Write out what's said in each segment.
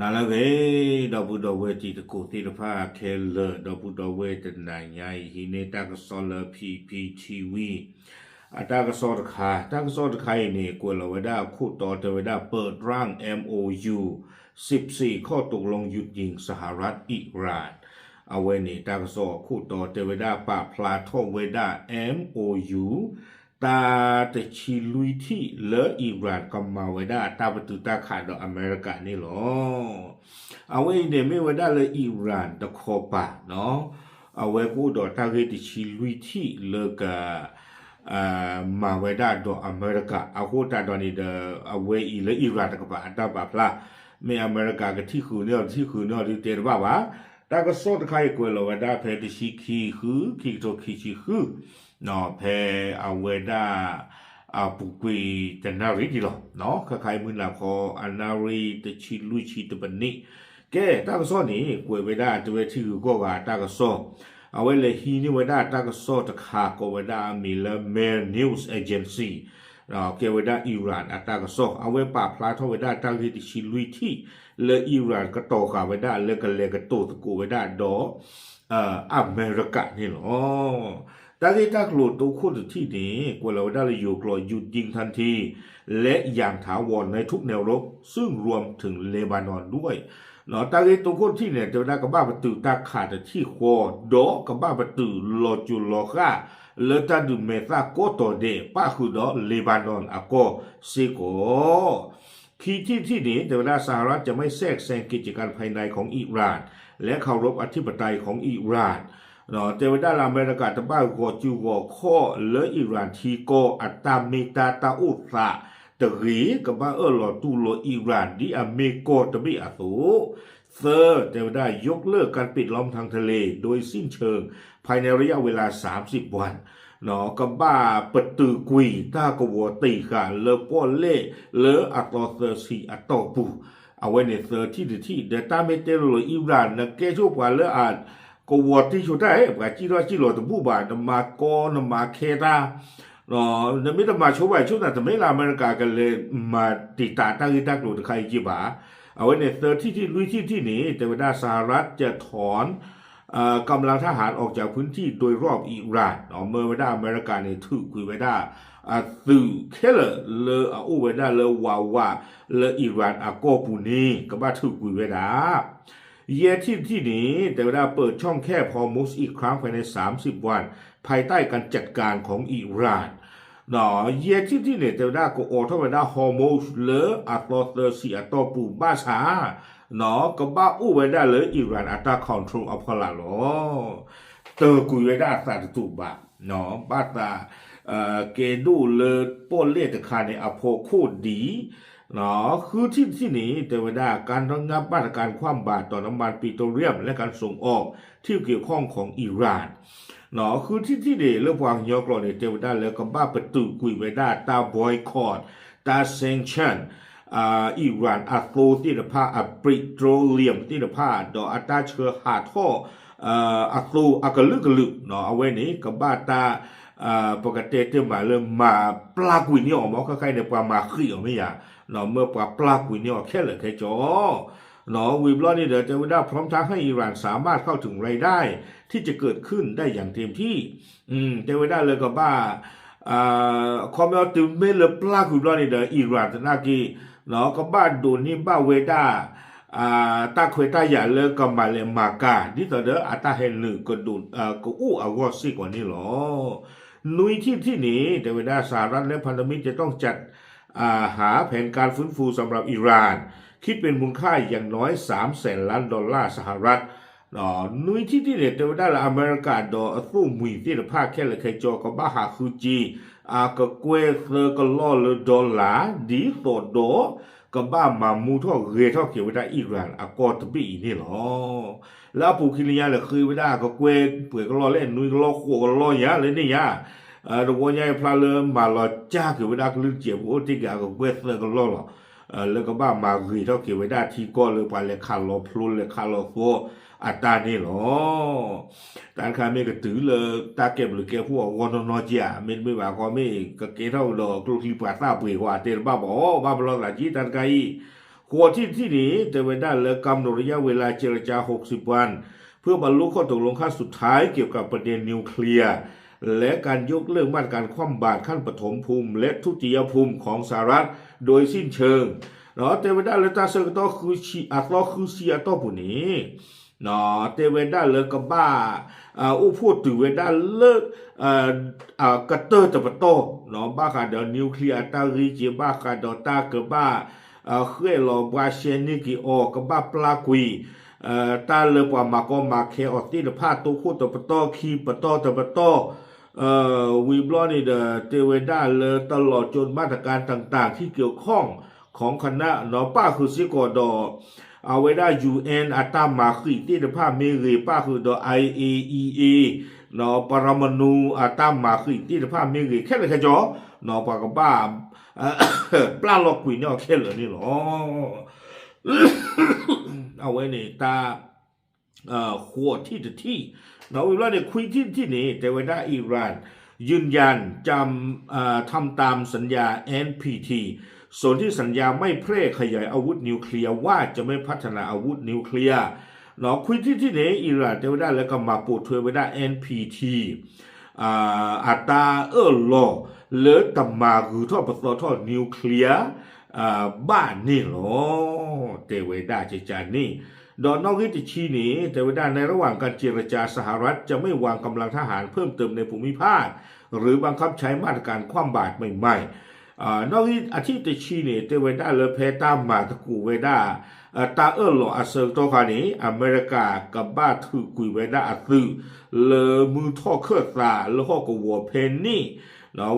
နၤလၢအဂ့ၤ ဒီပုၢ်ဒီဝဲၢ်တံၤသကိးသ့ၣ်တဖၣ်ခဲလၢာ်, ဒီပုၢ်ဒီဝဲၢ်တနၤညါအံၤ ဟံးန့ၢ်တၢ်ကစီၣ်လၢ P P T V အတၢ်ကစီၣ်တခါ, တၢ်ကစီၣ်တခါအံၤန့ၣ် ကွဲးလီၤဝဲဒၣ်အခိၣ်တီတဲဝဲဒၣ် เปิดร่าง M O U สิบสี่ ข้อตกลงหยุดยิง สหรัฐอิหร่าน အဝဲန့ၣ်တၢ်ကစီၣ်အခိၣ်တီတဲဝဲဒၣ် ပာ်ဖျါထီၣ်ဝဲဒၣ် M O U တၢ်တဆံလွံၢ်ထံၣ်လၢ Iran ကမၤဝဲဒၣ်တၢ်ပတုာ်တၢ်ခးဒီးအမဲရကၤန့ၣ်လီၤ. အဝဲအံၤန့ၣ်မ့ၢ်ဝဲဒၣ်လၢ Iran တခီပၤ, အဝဲကအိၣ်ဒီးတၢ်ဂ့ၢ်တဆံလွံၢ်ထံၣ်လၢက မၤဝဲဒၣ်ဒီးအမဲရကၤ အဃိသတးဒီးန့ၣ်ဒီး အဝဲအံၤလၢ Iran တကပၤအတၢ်ပာ်ဖျါ, မ့ၢ်အမဲရကၤကထံၣ်ဃုာ်န့ၢ်အီၤ တထံၣ်ဃုာ်န့ၢ်အီၤဒုးတဲတဘၣ်ဘၣ်. တၢ်ကစီၣ်တခါအံၤကွဲးလီၤဝဲဒၣ်ဖဲတဆံခံ ဃု ခံကထိခံဆံဃု ဖဲအဝဲဒၣ် အပူၤကွံာ်တနၣ်ရံၣ်ဒံးလီၤ. ခါခါအံၤမုၢ်နၤခီ အနၣ်ရံၣ်တဆံလွံၢ်ဆံတပနံး, ကဲတၢ်ကစီၣ်န့ၣ် ကွဲးဝဲဒၣ်တဲဝဲထံဂုၤကီၢ်ဂၤအတၢ်ကစီၣ်, အဝဲလဲၤဟံးန့ၢ်ဝဲဒၣ်တၢ်ကစီၣ်တခါကိးဝဲဒၣ်အမံၤလၢ Mer News Agency ကဲဝဲဒၣ် Iran အတၢ်ကစီၣ်, အဝဲပာ်ဖျါထီၣ်ဝဲဒၣ်တၢ်ဂ့ၢ်တဆံလွံၢ်ထံၣ်လၢ Iran ကတီၤဃာ်ဝဲဒၣ်လၢကလဲၤကတိၤသကိးဝဲဒၣ်ဒီး အမဲရကၤန့ၣ်လီၤ. တၢ်ဂ့ၢ်တၢ်ကျိၤတခိၣ်တထံၣ်န့ၣ် ကွဲးလီၤဝဲဒၣ်လၢယိၤကျိာ် หยุดยิงทันที และอย่างถาวรในทุกแนวรบ ซึ่งรวมถึงเลบานอนด้วย တၢ်ဂ့ၢ်တခိၣ်တထံၣ်န့ၣ် တဲဝဲဒၣ်ကဘၣ်ပတုာ်တၢ်ခးတထံၣ်ဃီ ဒီးကဘၣ်ပတုာ်လီၤစိၤလီၤဃၣ် လၢတၢ်ဒုးမဲာ်သၣ်ကိးတီၤဒဲး ပၣ်ဃုာ်ဒီး Lebanon အကီၢ်စ့ၢ်ကီး ခံထံၣ်တထံၣ်န့ၣ် တဲဝဲဒၣ် สหรัฐจะไม่แทรกแซงกิจการภายในของอิหร่าน และเคารพอธิปไตยของอิหร่าน တဲဝဲဒၣ်လၢအမဲရကၤတဘၣ်ဂီၤစုဂီၤခီၣ်လၢ Iran ထံကီၢ်အတၢ်မ့ၢ်တၢ်တၢ်အိၣ်သးတဂ့ၤ, ကဘၣ်အၢၣ်လီၤတူၢ်လိာ် Iran ဒ်အမ့ၢ်ကီၢ်တဘ့ၣ်အသိး, သၢ, တဲဝဲဒၣ် ยกเลิกการปิดล้อมทางทะเลโดยสิ้นเชิง ภายในระยะเวลาสามสิบวัน ကဘၣ်ပတုာ်ကွံာ်တၢ်ကဝီၤတ့ၢ်ဃာ်လၢပီၣ်လဲၣ်လၢအသီသၢဆံအတီၢ်ပူၤ, အဝဲန့ၣ်သၢထံၣ်တထံၣ် ဒီးတၢ်မ့ၢ်တဲလိၤလိၤ Iran နကဲဆိပှၤလၢအ ကဝီၤတ့ၢ်ဆိတၢ် ပှၤစံၣ်ထီၣ်စံၣ်လီၤတဘူၣ်ဘၣ်, နမၤကီနမၤခဲတၢ် နမ့ၢ်တမၤဆိဘၣ်ဆိနၤ တမ့ၢ်လၢအမဲရကၤကလဲၤမၤတံာ်တာ်တၢ်ဂ့ၢ်တၢ်ကျိၤတခါအံၤက့ဘၣ်. အဝဲန့ၣ်သၢထံၣ်တထံၣ်လွံၢ်ထံၣ်တထံၣ်န့ၣ် တဲဝဲဒၣ် สหรัฐจะถอน กำลังทหารออกจากพื้นที่โดยรอบอิหร่าน မ့ၢ်ဝဲဒၣ်အမဲရကၤန့ၣ် ထုးကွံာ်ဝဲဒၣ် အသုးခဲလၢာ်လၢအအိၣ်ဝဲဒၣ်လၢဝးဝးလၢ Iran အကီၢ်ပူၤန့ၣ် ကဘၣ်ထုးကွံာ်ဝဲဒၣ် ယဲၢ်ထံၣ်တထံၣ်န့ၣ် တဲဝဲဒၣ် เปิดช่องแคบฮอร์มุซอีกครั้งภายในสามสิบวัน ภายใต้การจัดการของอิหร่าน ယဲၢ်ထံၣ်တထံၣ်န့ၣ် တဲဝဲဒၣ်ကအိးထီၣ်ဝဲဒၣ် Hormuz လၢအသီသၢဆံအတီၢ်ပူၤဘၣ်ဆၣ် ကဘၣ်အိၣ်ဝဲဒၣ်လၢ Iran အတၢ် control အဖီလာ်လီၤ. တၢ်ကွံာ်ဝဲဒၣ်အသးတတူာ်ဘၣ်, ဘၣ်သး ကဲဒိၣ်လၢပီၣ်လဲၣ်တခါန့ၣ် အဖီခိၣ်ဒံး ဃုထံၣ်တထံၣ်န့ၣ် တဲဝဲဒၣ် การระงับมาตรการคว่ำบาตรต่อน้ำมันปิโตรเลียมและการส่งออกที่เกี่ยวข้องของอิหร่าน ဃုထံၣ်တထံၣ်န့ၣ် လၢပှၤကညီကျိာ်န့ၣ် တဲဝဲဒၣ်လၢကဘၣ်ပတုာ်ကွံာ်ဝဲဒၣ်တၢ် boycott တၢ် sanction Iran အသိသ့ၣ်တဖၣ် အ petroleum သ့ၣ်တဖၣ် ဒီးအတၢ်ဆှၢဟးထီၣ် အသိအကလုာ်ကလုာ် အဝဲန့ၣ် ကဘၣ်တၢ် ပကတဲတ့ၢ်မးလၢမၤပျၢ်ကွံာ်န့ၢ်အီၤ မ်ခါခါအံၤန့ၣ် ပှၤမၤဃံးအီၤမ့ၢ်ယၤ မ့ၢ်ပှၤပျၢ်ကွံာ်န့ၢ်အီၤခဲလၢာ်ခဲဆ့ ဝံၤဘျီန့ၣ်ဒီး တဲဝဲဒၣ် พร้อมทั้งให้อิหร่านสามารถเข้าถึงรายได้ที่จะเกิดขึ้นได้อย่างเต็มที่ တဲဝဲဒၣ်လၢကဘၣ် ခီပညီတုၤမ့ၢ်လၢပျၢ်ကွံာ်ဘျီန့ၣ်ဒီး Iran သနာ်က့ ကဘၣ်ဒိးန့ၢ်ဘၣ်ဝဲဒၣ် တၢ်ခွဲးတၢ်ယာ်လၢကမၤလဲၤမၤကၤ ဒ်သိးဒီးအတၢ်ဟဲနုာ်ကဒိး ကအိၣ်အဂီၢ်စ့ၢ်ကီးန့ၣ်လီၤ. နွံထံၣ်တထံၣ်န့ၣ် တဲဝဲဒၣ် สหรัฐและพันธมิตรจะต้องจัดหาแผนการฟื้นฟูสำหรับอิหร่าน คิดเป็นมูลค่าอย่างน้อยสามแสนล้านดอลลาร์สหรัฐ နွံထံၣ်တထံၣ်န့ၣ် တဲဝဲဒၣ်လၢအမဲရကၤဒီးအသိၣ်မှံၤသ့ၣ်တဖၣ်ခဲလၢာ်ခဲဆ့ ကဘၣ်ဟးဃုက့ၤ အကကွဲၢ်သၢကလီၢ်လၢ dollar ဒ်သိးဒီး ကဘၣ်မၤမူထီၣ်ဂဲၤထီၣ်က့ၤဝဲဒၣ် Iran အကီၢ်တဘ့ၣ်အံၤန့ၣ်လီၤ. လၢအပူၤခံလၢညါလဲၤဃ့ဝဲဒၣ်ကကွဲၢ်ပှဲၤကလီၢ်လဲၣ် နွံကလီၢ်ဃိးကလီၢ်ညါလၢန့ၣ်ညါ တဝီညါအံၤဖျါလၢမၤလီၤကၢ်က့ၤဝဲဒၣ်ကလုၢ်စဲးဖိအိၣ်တ့ၢ်က့ၤအကကွဲၢ်သၢကလီၢ်လီၤ. လၢကဘၣ်မၤဂ့ၤထီၣ်က့ၤဝဲဒၣ်ထံကီၢ်လၢပှၤလဲၤခးလီၤဖျိလဲၤခးလီၤသီအတၢ်န့ၣ်လီၤ. တၢ်တခါမ့ၢ်ကတုၤလၢတၢ်ကဲဘျုးကဲဖှိၣ်အဂီၢ်နီၢ်နီၢ်က့ဧါ, မ့တမ့ၢ်ဘၣ်ခီမ့ၢ်ကကဲထီၣ်ကဒီးကျိချံပှၤသၣ်ပှ့ၤဃီအတဲတဘၣ်ဘၣ်အီၤ ဘၣ်ပလီၢ်သးက့ တၢ်တခါအံၤ ဃိးထံၣ်တထံၣ်န့ၣ် တဲဝဲဒၣ်လၢ กำหนดระยะเวลาเจรจาหกสิบวัน เพื่อบรรลุข้อตกลงขั้นสุดท้ายเกี่ยวกับประเด็นนิวเคลียร์ และการยกเลิกมาตรการคว่ำบาตรขั้นปฐมภูมิและทุติยภูมิของสหรัฐโดยสิ้นเชิง တဲဝဲဒၣ်လၢတၢ်ဆၢကတီၢ်ဃုဆံ အသီဃုဆံအတီၢ်ပူၤန့ၣ် တဲဝဲဒၣ်လၢကဘၣ် အိၣ်ဖှိၣ်တုၤဝဲဒၣ်လၢ ကတၢၢ်တပတီၢ် ဘၣ်ဃးဒီး nuclear အတၢ်ဂ့ၢ်က့ ဘၣ်ဃးဒီးတၢ်ကဘၣ် ဃဲၣ်လီၤဘှါရှဲန့ၢ်က့ၤအီၤ ကဘၣ်ပျၢ်ကွံာ် တၢ်လၢပှၤမၤကီမၤခဲအီၤသ့ၣ်တဖၣ် တိခိၣ်တပတီၢ်ခံပတီၢ်တပတီၢ် ဝံၤဘျီန့ၣ်ဒီး တဲဝဲဒၣ်လၢ ตลอดจนมาตรการต่างๆที่เกี่ยวข้องของคณะ ပၣ်ဃုာ်စ့ၢ်ကီးဒီး အဝဲဒၣ် ယူၣ်အဲၣ် အတၢ်မၤဃံးသ့ၣ်တဖၣ်မ့ၢ်ဂ့ၤ ပၣ်ဃုာ်ဒီး IAEA ပရမနူ အတၢ်မၤဃံးသ့ၣ်တဖၣ်မ့ၢ်ဂ့ၤ ခဲလၢာ်ခဲဆ့ ပှၤကဘၣ် ပျၢ်လီၤကွံာ်န့ၢ်အီၤခဲလၢာ်န့ၣ်လီၤ. အဝဲန့ၣ်တၢ် ဃိးထံၣ်တထံၣ် ဝံၤဘျီန့ၣ် ခွံထံၣ်တထံၣ်န့ၣ် တဲဝဲဒၣ် အံရၣ် จำ ทำตามสัญญา เอ็นพีที สนธิสัญญาไม่แพร่ขยายอาวุธนิวเคลียร์ ว่าจะไม่พัฒนาอาวุธนิวเคลียร์ ခွံထံၣ်တထံၣ်န့ၣ် အံရၣ်တဲဝဲဒၣ်လၢကမၤပိာ်ထွဲဝဲဒၣ် NPT အတၢ်အၢၣ်လီၤလၢတမၤဂုၤထီၣ်ပသီထီၣ် nuclear ဘၣ်န့ၣ်လီၤ. တဲဝဲဒၣ်ကကန့ၣ် ဒီးနီၣ်ဂံၢ်တဆံန့ၣ် တဲဝဲဒၣ် ในระหว่างการเจรจา สหรัฐจะไม่วางกำลังทหารเพิ่มเติมในภูมิภาค หรือบังคับใช้มาตรการคว่ำบาตรใหม่ๆ နီၣ်ဂံၢ်အထံၣ်တဆံန့ၣ် တဲဝဲဒၣ်လၢဖဲတၢ်မၤသကိးဝဲဒၣ် တၢ်အၢၣ်လီၤအဆၢကတီၢ်ခါန့ၣ် အမဲရကၤကဘၣ်ထုးကွံာ်ဝဲဒၣ်အသုး လၢမုၢ်ထီၣ်ခၢၣ်သးလၢဟီၣ်ကဝီၤဖဲန့ၣ်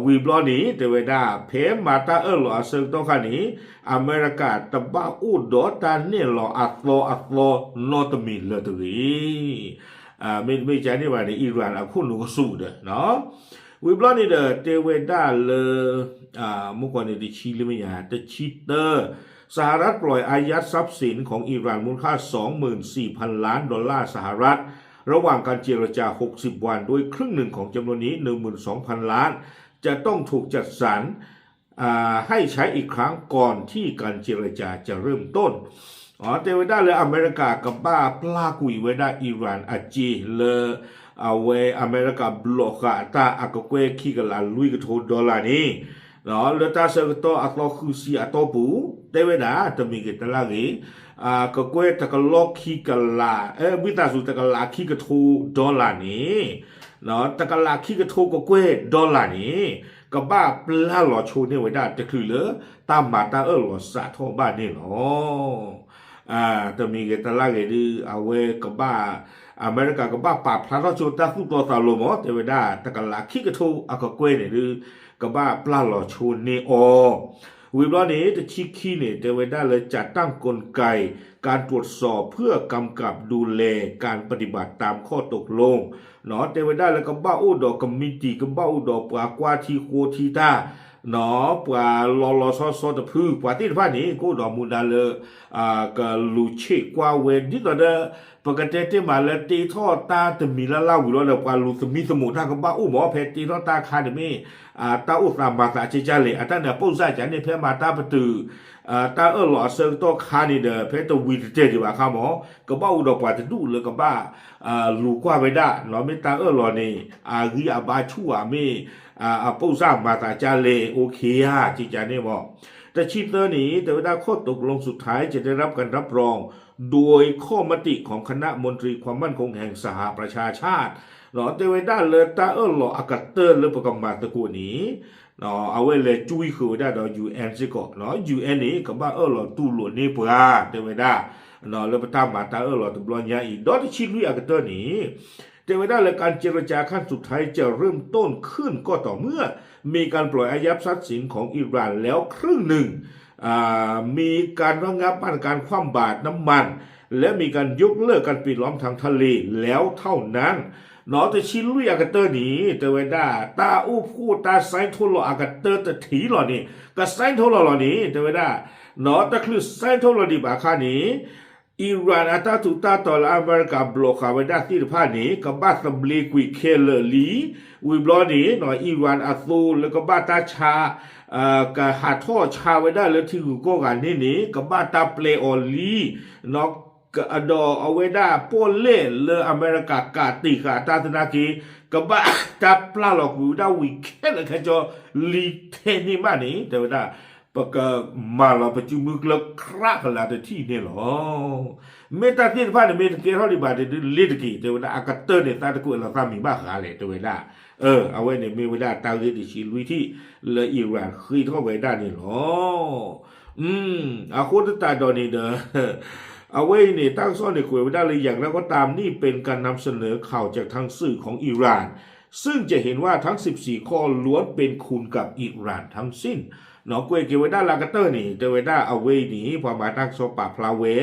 ဝံၤဘျီန့ၣ် တဲဝဲဒၣ် ဖဲမၤတၢ်အၢၣ်လီၤအဆၢကတီၢ်ခါန့ၣ် အမဲရကၤတဘၣ်အိၣ်ဒီးတၢ်နဲၣ်လီၤအသီအသီနီတမံၤလၢၤတဂ့ၤ. မ့တမ့ၢ်ကန့ၣ်ဘၣ်န့ၣ် အံရၣ်အခိၣ်နူာ်ကစူၤဒီး ဝံၤဘျီန့ၣ်ဒီး တဲဝဲဒၣ်လၢ မုၢ်ကီၢ်န့ၣ်တဆံလၢမ့ၢ်ယါ တဆံတၢ สหรัฐปล่อยอายัดทรัพย์สินของอิหร่านมูลค่าสองหมื่นสี่พันล้านดอลลาร์สหรัฐ ระหว่างการเจรจาหกสิบวัน โดยครึ่งหนึ่งของจำนวนนี้หนึ่งหมื่นสองพันล้าน จะต้องถูกจัดสรร ให้ใช้อีกครั้งก่อนที่การเจรจาจะเริ่มต้น တဲဝဲဒၣ်လၢအမဲရကၤကဘၣ်ပျၢ်ကွံာ်ဝဲဒၣ် အံရၣ်အစ့လၢ အဝဲအမဲရကၤဘျီၣ်ဃာ်အတၢ်အကကွဲၢ်ခံကလးလွံၢ်ကထိ dollar န့ၣ် လၢတၢ်ဆၢကတီၢ်အသီဃုဆံအတီၢ်ပူၤ တဲဝဲဒၣ် တမံၤဂ့ၤတလၢ်ဂ့ၤ ကကွဲၢ်တကလီၢ်ခံကလး ဝံသးစူၤတကလးခံကထိ dollar န့ၣ် တကလးခံကထိကကွဲၢ် dollar န့ၣ် ကဘၣ်ပျၢ်လီၤဆိန့ၢ်ဝဲဒၣ်တချုးလၢ တၢ်မၤတၢ်အၢၣ်လီၤစးထီၣ်ဘၣ်န့ၣ်လီၤ. တမံၤဂ့ၤတလၢ်ဂ့ၤဒုး အဝဲကဘၣ် အမဲရကၤကဘၣ်ပာ်ဖျါထီၣ်ဆိတၢ်သူၣ်တီသးလိၤမး တဲဝဲဒၣ် တကလးခံကထိအကကွဲၢ်န့ၣ်ဒုး ကဘၣ်ပျၢ်လီၤဆိန့ၢ်အီၤ ဝံၤဘျီန့ၣ် တဆံခံန့ၣ် တဲဝဲဒၣ်လၢ จัดตั้งกลไกการตรวจสอบเพื่อกำกับดูแลการปฏิบัติตามข้อตกลง တဲဝဲဒၣ်လၢကဘၣ်အိၣ်ဒီးကမံးတံာ် ကဘၣ်အိၣ်ဒီးပှၤကွၢ်ထံဃိထံတၢ် ပှၤလီၤလီၤဆီဆီတဖု ပှၤသ့ၣ်တဖၣ်န့ၣ် ကအိၣ်ဒီးမူဒါလၢ ကလူၤဆ့ၣ်ကွၢ်ဝဲ ဒ်သိးဒီး ပကတဲတ့ၢ်မးလၢတ့ထီၣ်တၢ်တမံၤလၢ်လၢ်ဝံၤလီၤဒီး ပှၤလူၤသမံသမိးတၢ်ကဘၣ်အိၣ်မး ဖဲတ့ထီၣ်တၢ်ခါန့ၣ်မ့ၢ် တၢ်အိၣ်သးမၤသးကဲကၢ်လဲၣ် အတၢ်န့ၣ်အပိၢ်စၢ်ကန့ၣ် ဖဲမၤတၢ်ပတုာ် တၢ်အၢၣ်လီၤအဆၢကတီၢ်ခါန့ၣ်ဒီး ဖဲတဝံၤတတဲာ်ဒံးဘၣ်အခါမး ကဘၣ်အိၣ်ဒီးပှၤတဒူၣ်လၢကဘၣ် လူၤကွၢ်ဝဲဒၣ် မ့ၢ်တၢ်အၢၣ်လီၤန့ၣ် အဂံၢ်အဘါဆူၣ်ဧါ မ့ၢ် အပိၢ်စၢ်မၤသးကၢ်လဲၣ် အိၣ်ခ့ဧါ ကကန့ၣ်မး တဆံသၢန့ၣ် တဲဝဲဒၣ် ข้อตกลงสุดท้ายจะได้รับการรับรองโดยข้อมติของคณะมนตรีความมั่นคงแห่งสหประชาชาติ တဲဝဲဒၣ်လၢတၢ်အၢၣ်လီၤအကတၢၢ်လၢပကမၤသကိးန့ၣ် အဝဲလဲၤကွံဃုာ်ဝဲဒၣ်ဒီး ယူၣ်အဲၣ် စ့ၢ်ကီး ယူၣ်အဲၣ် န့ၣ် ကဘၣ်အၢၣ်လီၤတူၢ်လိာ်န့ၢ်ပှၤ တဲဝဲဒၣ် လၢပတၢ်မၤတၢ်အၢၣ်လီၤတဘျီညါအံၤ ဒီးတဆံလွံၢ်အကတၢၢ်န့ၣ် တဲဝဲဒၣ်လၢ การเจรจาขั้นสุดท้ายจะเริ่มต้นขึ้นก็ต่อเมื่อมีการปล่อยอายัดทรัพย์สินของอิหร่านแล้วครึ่งหนึ่ง มีการระงับมาตรการคว่ำบาตรน้ำมัน และมีการยกเลิกการปิดล้อมทางทะเลแล้วเท่านั้น ဒီးတဆံလွံၢ်အကတၢၢ်န့ၣ် တဲဝဲဒၣ် တၢ်အိၣ်ဖှိၣ်တၢ်စဲထီၣ်လီၤအကတၢၢ်တထံၣ်လီၤန့ၣ် ကစဲထီၣ်လီၤလီၤန့ၣ် တဲဝဲဒၣ် တချုးစဲထီၣ်လီၤဒံးဘၣ်အခါန့ၣ် Iran အတၢ်ထူးတၢ်တီၤလၢအမဲရကၤဘျီဃာ်ဝဲဒၣ်သ့ၣ်တဖၣ်န့ၣ် ကဘၣ်သဘျ့ကွံာ်ခဲလၢာ်လံ. ဝံၤဘျီန့ၣ် Iran အသိလၢကဘၣ်တၢ်ဆါ ကဟးထီၣ်ဆါဝဲဒၣ်လၢထံဂုၤကီၢ်ဂၤန့ၣ်န့ၣ် ကဘၣ်တၢ်ပျဲအီၤလံ. ဒီးအဝဲဒၣ်ပီၣ်လဲၣ်လၢအမဲရကၤကးတ့ၢ်ဃာ်အတၢ်သနာ်က့ ကဘၣ်တၢ်ပျၢ်လီၤကွံာ်ဝဲဒၣ်ဝံၤခဲလၢာ်ခဲဆ့လံထဲန့ၣ်မးန့ၣ် တဲဝဲဒၣ် ပကမၤလီၤပစုမုၢ်ကျၢၢ်ကြးကလၤတထံၣ်န့ၣ်လီၤ. မ့ၢ်တၢ်သ့ၣ်တဖၣ်န့ၣ် မ့ၢ်တကဲထီၣ်ဒံးဘၣ်ဒီး လ့ၤတက့ၤ တဲဝဲဒၣ် အကတၢၢ်န့ၣ် သးတကွဲးလီၤသးမံၤဘၣ်ဃးလဲၣ် တဲဝဲဒၣ်. အဝဲန့ၣ်မ့ၢ်ဝဲဒၣ်တၢ်ဂ့ၢ်တဆံလွံၢ်ထံၣ်လၢ Iran ဃ့ထီၣ်ဝဲဒၣ်န့ၣ်လီၤ. အဃိသတးဒီးန့ၣ်ဒီး အဝဲအံၤန့ၣ် တၢ်ကစီၣ်န့ၣ်ကွဲးဝဲဒၣ်လၢ อย่างไรก็ตาม นี่เป็นการนำเสนอข่าวจากทางสื่อของอิหร่าน ซึ่งจะเห็นว่าทั้งสิบสี่ข้อล้วนเป็นคุณกับอิหร่านทั้งสิ้น ကွဲးက့ၤဝဲဒၣ်လၢအကတၢၢ်န့ၣ် တဲဝဲဒၣ်အဝဲအံၤန့ၣ် ပှၤမၤတၢ်ကစီၣ်ပာ်ဖျါဝဲ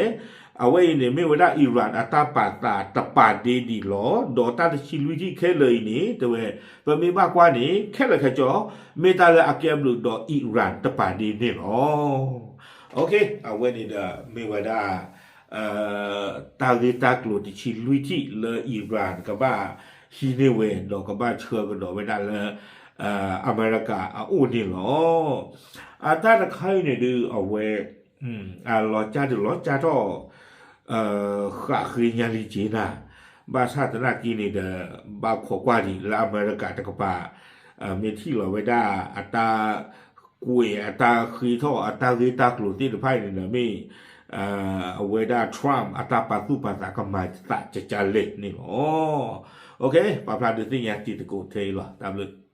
အဝဲအံၤန့ၣ် မ့ၢ်ဝဲဒၣ် Iran အတၢ်ပာ်သးတပာ်ဒ့ဒံးလီၤ. ဒီးတၢ်တဆံလွံၢ်ထံၣ်ခဲလၢာ်အံၤန့ၣ် တဲဝဲ ပမ့ၢ်ဘၣ်ကွၢ်န့ၣ် ခဲလၢာ်ခဲဆ့ မ့ၢ်တၢ်လၢအကဲဘျုးဒီး Iran တပာ်ဒ့န့ၣ်လီၤ. အဝဲန့ၣ်ဒီး မ့ၢ်ဝဲဒၣ် တၢ်ဂ့ၢ်တၢ်ကျိၤတဆံလွံၢ်ထံၣ်လၢ Iran ကဘၣ်ဟံးန့ၢ်ဝဲ ဒီးကဘၣ်ဆှၢကဒီးဝဲဒၣ်လၢ အမဲရကၤအအိၣ်န့ၣ်လီၤ. အတၢ်တခါအံၤန့ၣ်ဒုး အဝဲ အလီၤကၢ်ဒုးလီၤကၢ်ထီၣ် ဃၣ်ဃ့ညါလံက့ၤနၤ, ဘၣ်ဆၣ်သနာ်က့န့ၣ်ဒီး ဘၣ်ခိးကွၢ်ဒံးလၢအမဲရကၤတကပၤ မ့ၢ်ထံၣ်လီၤဝဲဒၣ်အတၢ် ကွဲးအတၢ်ဃ့ထီၣ်အတၢ်ဂ့ၢ်တၢ်ကျိၤသ့ၣ်တဖၣ်အံၤန့ၣ်ဒီးမ့ၢ် အဝဲဒၣ် Trump အတၢ်ပာ်သူၣ်ပာ်သးကမၤသးကကၢ်လဲၣ်န့ၣ်လီၤ. ပာ်ဖျါဒုးသ့ၣ်ညါတံၤသကိးထဲအံၤလီၤ. တၢ်ဘျုး